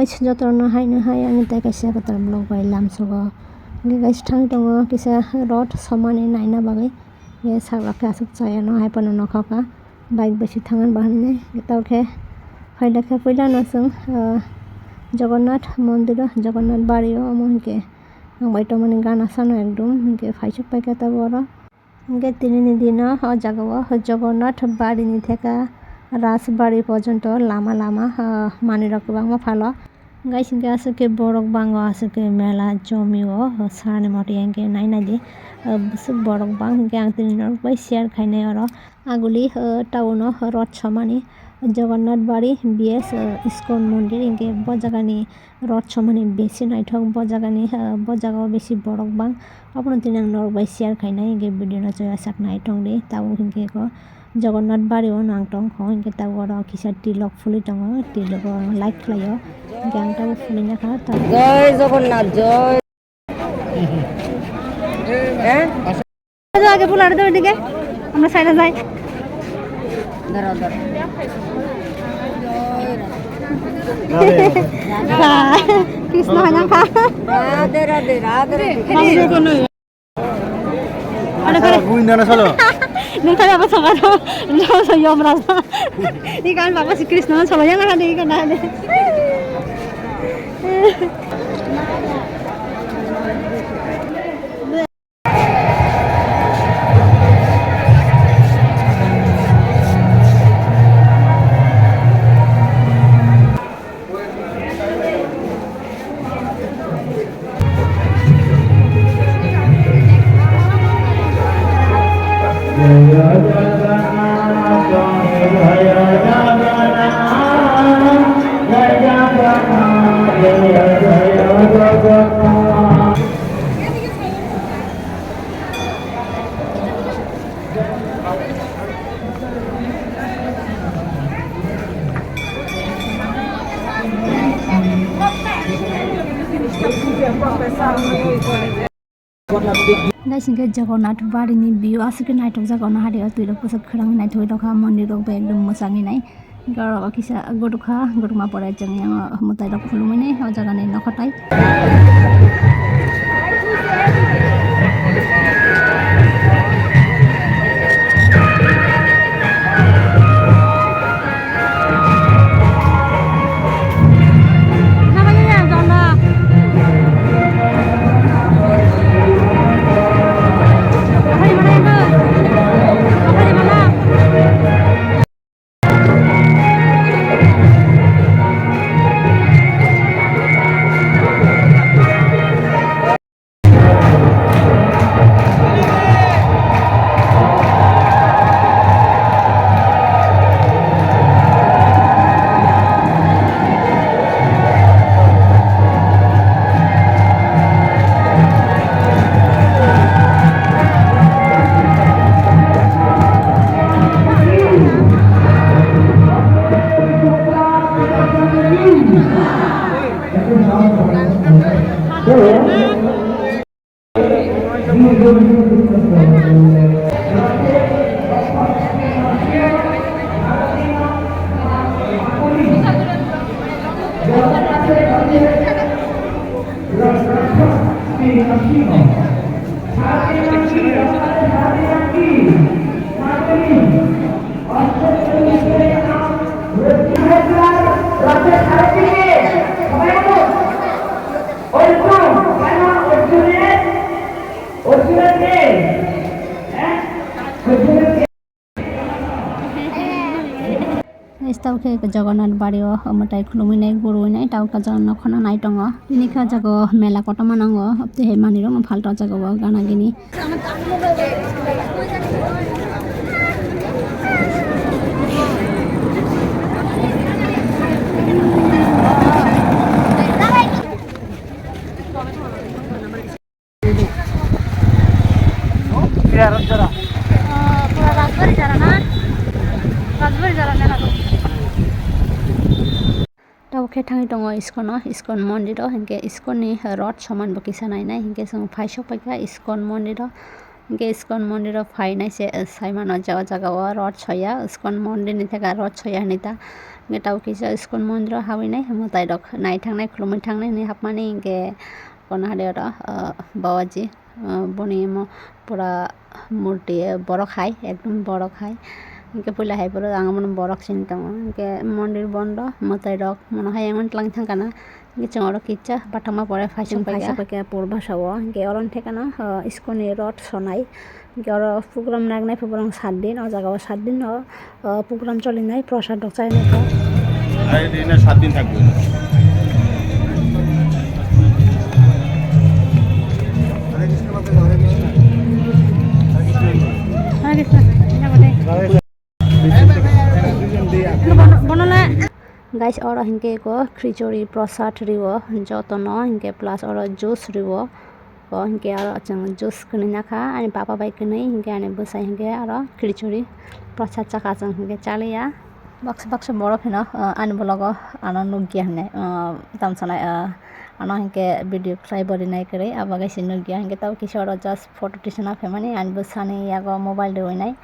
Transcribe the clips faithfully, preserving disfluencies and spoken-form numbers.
Jotono haino hai ani tei kaisa kwtal vlog bai lamsogo. Hwnkhe guys, thang tongo kisa rot somani naina bagwi. Hwnkhe saklak khe aswk chayano hai phano nokhokha. Bike bai se thangna bahainai. Tei khe phaida khe puilano chwng, ah, Jagannath mondiro, Jagannath bario omo hwnkhe ang bai tongmani gana sano ekdum hwnkhe phaisuk paikha tabuk oro. Hwnkhe tinini dino o jagao Jagannath barini theka Rajbari porjonto lama lama, ah, manwirok kwbangma phalo. Guys, hwnkhe aswk khe borok bango, aswk khe mela jomio, ah, sani motwi hwnkhe nainai di, ah, bwswk borok bang hwnkhe ang tini norok bai share khainai oro. Aguli, ah, town o rot somani Jagannath bari B S, ah, ISKCON mondir hwnkhe bo jagani rot somani besi naithok bo jagani, ah, bo jagao besi borok bang. Abono tini ang norok bai share khainai, hwnkhe video no chaya sak nai tongdi. Tabuk hwnkhe khe Jagannath bari o nang tong kho, hwnkhe tabuk oro kisa tilok phulwi tongo, tilok o like khlaio, hwnkhe ang tabuk phulwi nakha. Jai Jagannath, jai. Eh? আগে বুলারে দাও এদিকে, আমরা সাইডে যাই। দাঁড়াও, দাঁড়াও। রাধে রাধে। হ্যাঁ, কৃষ্ণ হয়ে যান খা। রাধে রাধে, রাধে রাধে। আরে করে। গোবিন্দ না চলো। নতুন আবার সবার। যমরাজ। এই গান বাবা শ্রীকৃষ্ণ চলো, জানা না, এই গান না। Guys, hwnkhe Jagannath barini view aswk khe naithok jak, ono hari o twirok bwswk khwrangwi naithogwi tongkha, mondir rok bai ekdom mwchangwi nai. Hwnkhe oro o kisa gotok kha, gotokma pore chwng yang mwtai rok khulumwi nai o jaga ni nokha tai. Tabuk khe Jagannath bari o mwtai khulumwi nai, gurui nai, tabuk khe Jagannath kheno nai tongo. Tini khe o jaga o mela kotorma nango, tei hai manwi rok no phalto o jaga o gana gini. Pura Rajbari jara na? Rajbari jara na? Tabuk khe thangwi tongo ISKCON o, ISKCON mondir o, hinkhe ISKCON ni rot soman bo kisa nainai, hinkhe chwng phaisok paikha ISKCON mondir o. Hingke ISKCON mondir o phainai se, eh, saimano je o jaga o rot soya, ISKCON mondir ni theka rot soya hinui ta. Hingke tabo kisa ISKCON mondir o habwi nai mwtai rok nai thangnai, khulumui thangnai hinui hapmani hingke kono hade oro, eh, Babaji, eh, boni imo pura murti, eh, borok hai, ekdom borok hai. Hingke puila hai borok ang bono borok sini tongo. Hingke mondir bondo, mwtai rok mono hai ang tlang thangkana. Hingke chwng oro kisa batama pore phaisok paikha. Phaisok paikha pur basa o. Hingke oro ni thekano, o, ISKCON ni rot sonai. Hingke oro program nagnai phuborong sat din. O jaga o sat din o, o, program cholinai, prosad rok chainai kha. Ai din na sat din thakbo. Hare Krishna. Hare Krishna. Guys, oro hingke ko khichuri prosad riwo jotono, hingke plus oro juice riwo. Ko hingke aro chwng juice kwnwi nakha, ani papa bai kwnwi, hingke ani bwsai hingke aro khichuri prosad chakha chwng hingke chaliya. Baksa baksa borok hino, ah, ani bologo ano nukya hinwi, ah, tamsonai, ah, ano hingke video khlai bo rinai kwrwi, abo bai se nukya, hingke tabuk kisa oro just photo tisana phaimani, ani bwsani yago mobile riwinai.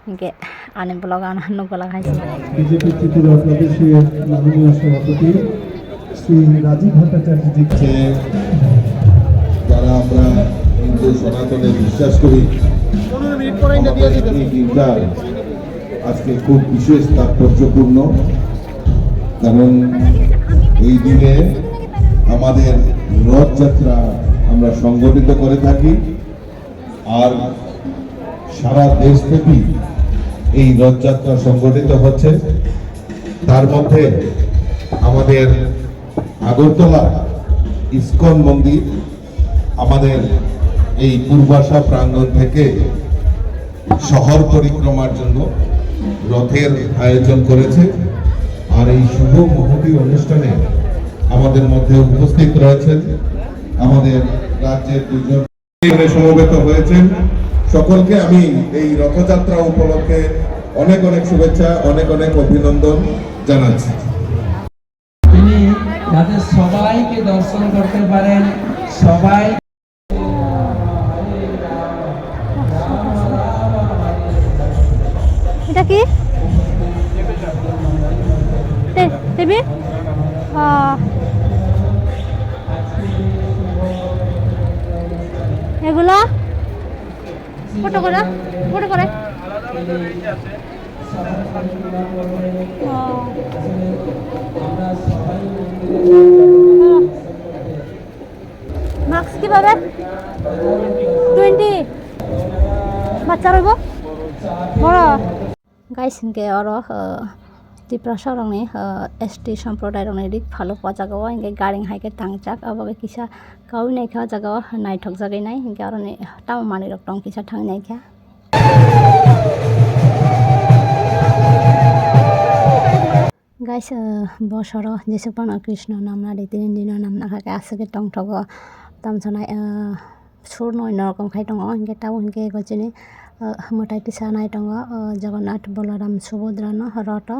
Hingke ani vlog ano nukgo laga hai se. BJP Tripura প্রদেশের মাননীয় সভাপতি শ্রী রাজীব ভট্টাচার্য জি। যে যারা আমরা হিন্দু সনাতনে বিশ্বাস করি, আমাদের এই দিনটা আজকে খুব বিশেষ তাৎপর্যপূর্ণ, কারণ এই দিনে আমাদের রথযাত্রা আমরা সংগঠিত করে থাকি। আর সারা দেশব্যাপী এই রথযাত্রা সংগঠিত হচ্ছে। তার মধ্যে আমাদের আগরতলা ইস্কন মন্দির আমাদের এই পূর্বাশা প্রাঙ্গণ থেকে শহর পরিক্রমার জন্য রথের আয়োজন করেছে। আর এই শুভ মহতী অনুষ্ঠানে আমাদের মধ্যে উপস্থিত রয়েছেন আমাদের রাজ্যের দুজন এখানে সমবেত হয়েছেন। সকলকে আমি এই রথযাত্রা উপলক্ষে অনেক অনেক শুভেচ্ছা, অনেক অনেক অভিনন্দন জানাচ্ছি। তিনি যাতে সবাইকে দর্শন করতে পারেন, সবাই এটা কি? তে-, টিভি? আহ, এগুলা? ফটো করা? ফটো করে? ও। মাস্ক কিভাবে? টোয়েন্টি। বাচ্চা রইব? বড়? Guys, hingke oro, uh, Tiprasa rokni, uh, S T samprodai rokni rik phalok o jaga o hingke garing hai khe tangjak, abo khe kisa kaui naikha o jaga o naithok jagwi nai, hingke oroni tamo manwi rok tong kisa thang naikha. Guys, uh, bosoro Jisu phano Krishna namna ri tini dino namna kha khe aswk khe tongthogo tamsonai, uh, sur noi norok khai tongo, hingke tabuk hingke ego chini, uh, mwtai tisa nai tongo, uh, Jagannath, Balaram, Subhadrano roto.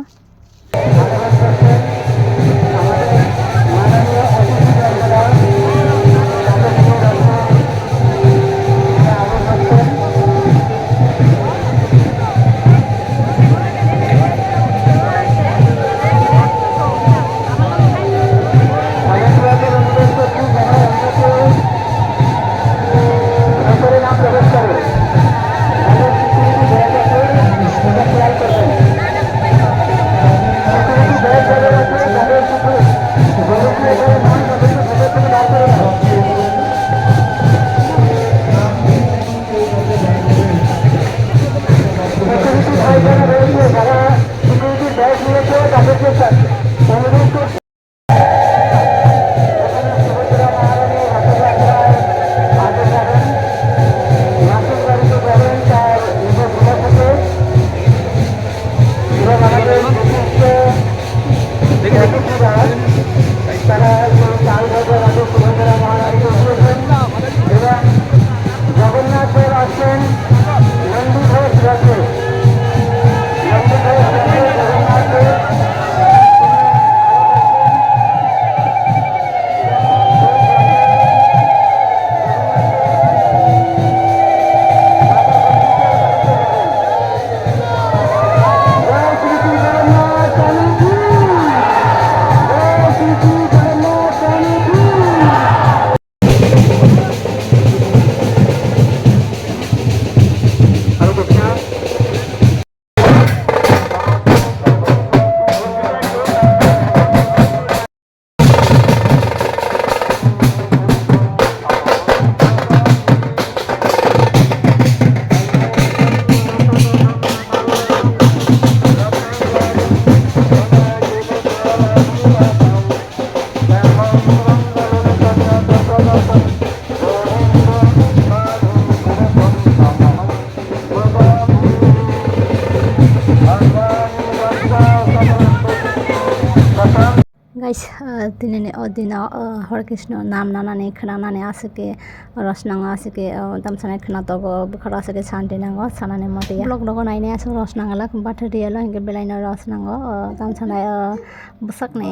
Tinini o dino, o, Hare Krishna nam nanani khwnanani aswk khe rosnango, aswk khe, o, tamsanai khwnatogo, bukharo aswk khe santi nango, sanani motya. Vlog rogo nainai aswk rosnang alak, but real o hinkhe belaino rosnango, o, tamsanai, o, bwsakni,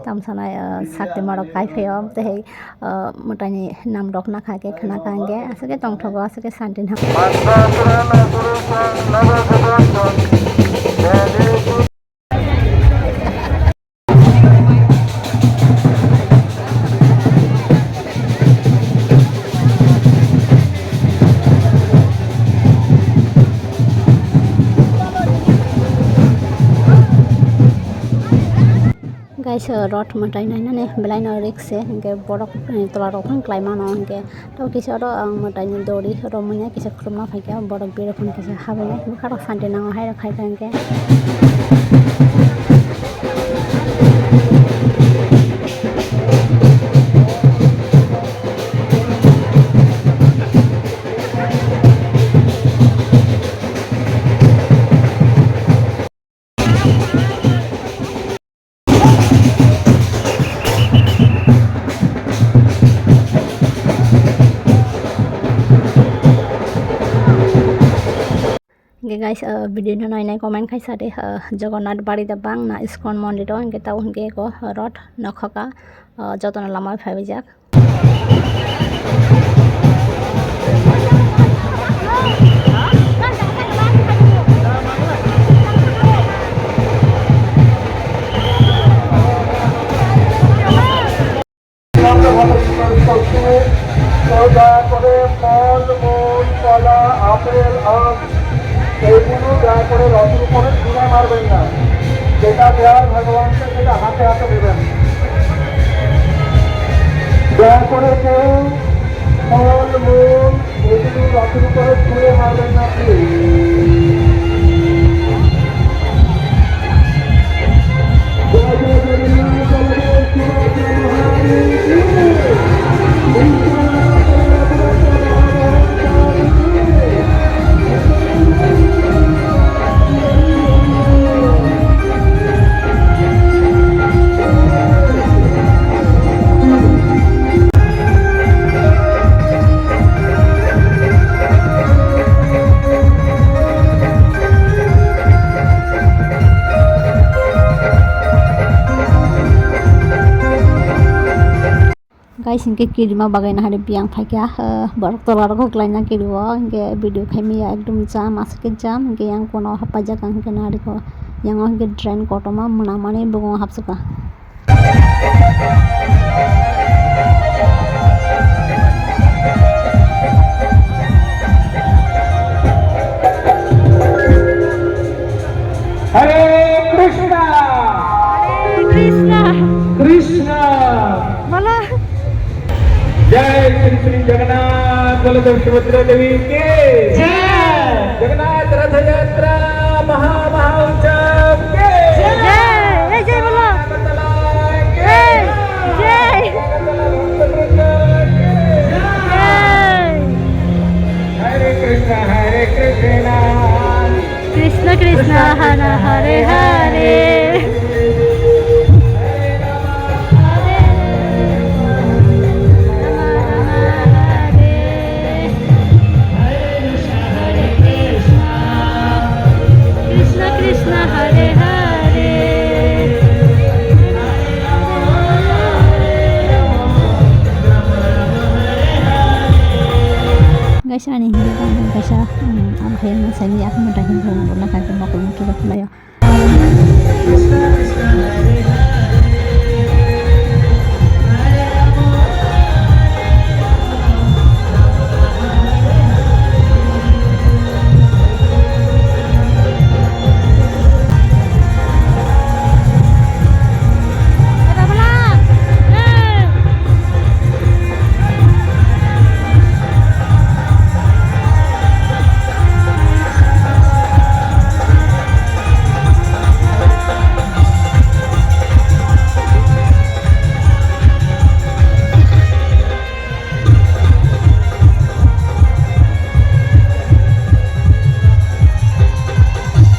tamsanai, o, sakti morok kaiphaio, tei, o, mwtaini nam rok nakha khe khwnakha hinkhe, aswk khe tongthogo, aswk khe santi nango. Guys, o rot mwtai nainani belaino risk se, hinkhe borok, eh, tola rok phang klai mano, hinkhe tei kisa oro ang mwtaini dori romwi kisa khulumna phaikha, borok biro phano kisa habwi nai, bwkha rok santi nango, hai rok khai kha hinkhe. Hinkhe guys, uh, video no nainai comment khaisa de, uh, Jagannath bari da bang na ISKCON mondir o, hinkhe tao hinkhe eko rot nokhoka, uh, jotono lama phaibaijak. তো দয়া করে ফল, মূল, কলা, আপেল, আম এইগুলো দয়া করে রথের উপরে ছুঁড়ে মারবেন না। যেটা দেওয়ার ভগবানকে সেটা হাতে হাতে দেবেন। দয়া করে কেউ ফল, মূল এগুলো রথের উপরে ছুঁড়ে মারবেন না, please. Guys, hinkhe kirima bagwi nahari biyang phaikha, ah, borok tola rok kwklaina kirio, hinkhe video khaimaya ekdom jam, aswk khe jam, hinkhe yang kono happaijak ang hinkhe nahari kho, yang o hinkhe drain kotorma mwnamani bwkhango hapsukha. Hare Krishna. Hare Krishna. Krishna. Bolo. Jai Shri Shri Jagannath Baldev Subhadra Devi ki. Jai. Jagannath Rath Yatra Maha Maha Utsav ki. Jai. Hey, jai bolo. Bolo. Hey, jai. Jai. Hare Krishna, Hare Krishna. Krishna Krishna Hare Hare Hare. Krishna Krishna Hare Hare. Guys, ani hindi ko ang kaisa, um, ang kaya na sa niya ako mata hindi ko na kaya ko makul mukil ko layo.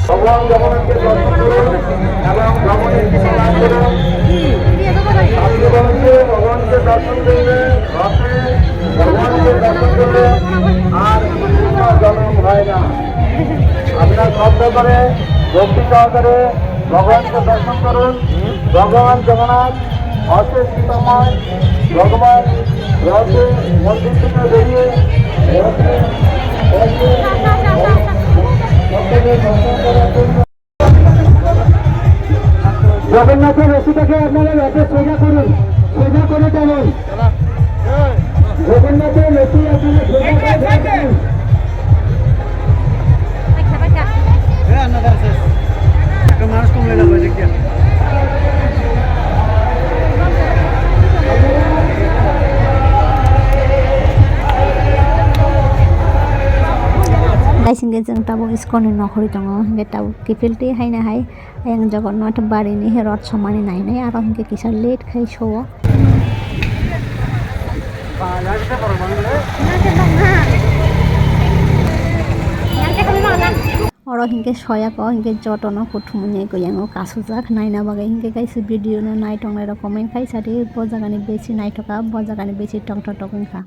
ভগবান জগন্নাথকে দর্শন করুন এবং ভ্রমণের ফল লাভ করুন। ছাত্রগণকে ভগবানকে দর্শন করলে, ভগবানকে দর্শন করলে আর কোনো জন্ম হয় না। আপনারা শ্রদ্ধা করে, ভক্তি সহকারে ভগবানকে দর্শন করুন। ভগবান জগন্নাথ অশেষ কৃপাময়, ভগবান রথে মন্দির থেকে বেরিয়ে রথে, রথে ভক্তদের দর্শন করার জন্য জগন্নাথের রশিটাকে আপনারা রথে সোজা করুন, সোজা করে টানুন। জগন্নাথের রশি আপনারা সোজা করে টানুন। একটা মানুষ কম হয়ে গেল, ওই দিক দিয়ে। Guys, hingke chwng tabuk iskon ni nokhorwi tongo, hingke tabuk kiphilti haino hai ayang Jagannath bari ni rot somani nainai, aro hingke kisa late khai so o. Oro hingke soyako hingke jotono kuthumuni kuyango kasujak naina bagwi, hingke kaisa video no naitongnai rok comment khai sadi, bo jaga ni besi naithoka, bo jaga ni besi tongthok wngkha.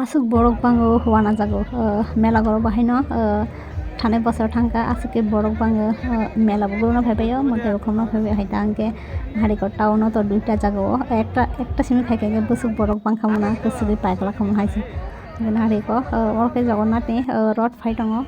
Aswk borok bango uanajago, ah, mela goro bahaino, ah, thanai bosor thangkha, aswk khe borok bango, ah, mela bo guruna phaibaio, mote rokomno phaibai hai ta hwnkhe harikor town o to duita jaga o, ekta, ekta simi khaikhe hwnkhe bwswk borok bangkha mona, kwchwgwi paikla khamung hai se. Hwnkhe hariko, ah, oro khe Jagannath ni, ah, rot phai tongo.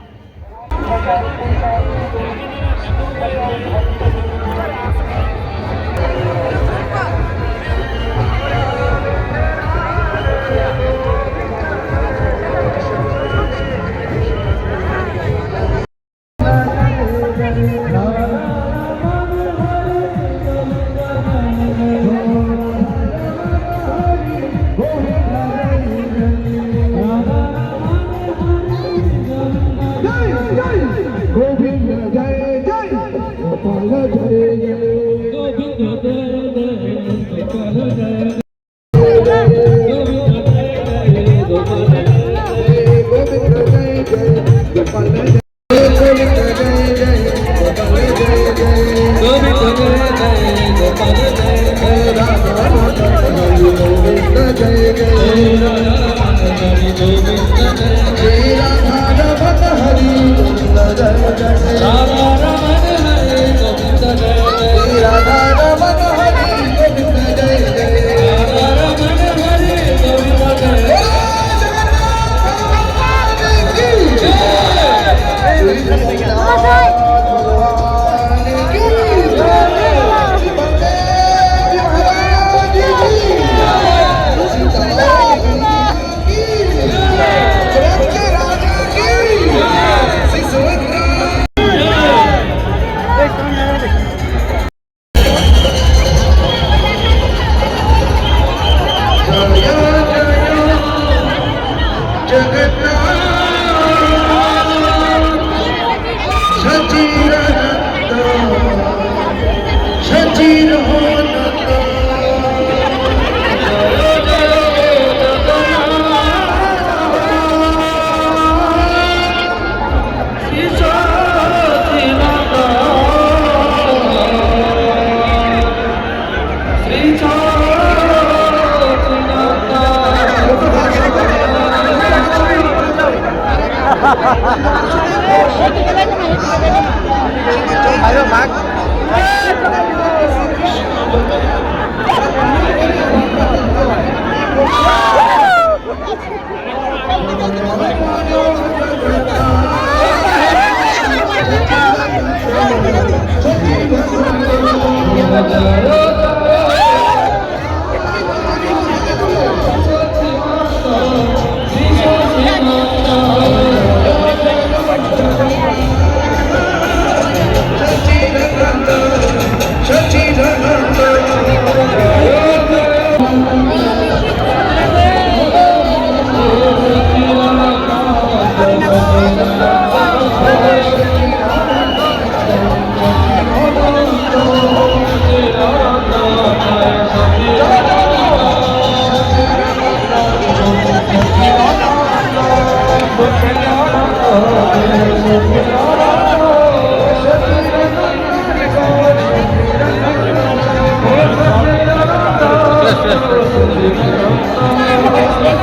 Guys,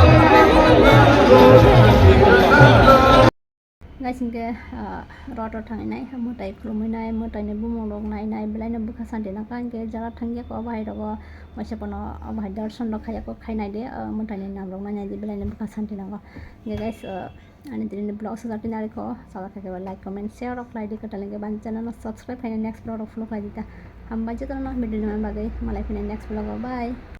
hingke, ah, rot o thangwi nai, mwtai khulumwi nai, mwtai ni bumung rok nai nai, belai no bwkha santi nangkha, hingke jara thangya ko bahai rogo, waisa pono bahai dorson rok khaiya ko khai nai de, ah, mwtai ni nam rok nai nai de, belai no bwkha santi nango. Hingke guys, ah, ani tini ni vlog sa jati nari ko, sala kha khe like, comment, share rok khlai di, kwtal hingke ban channel no subscribe khaina next vlog rok follow khlai di ta. Hambai jotono no video ni bagwi, malai phina next vlog o, bye.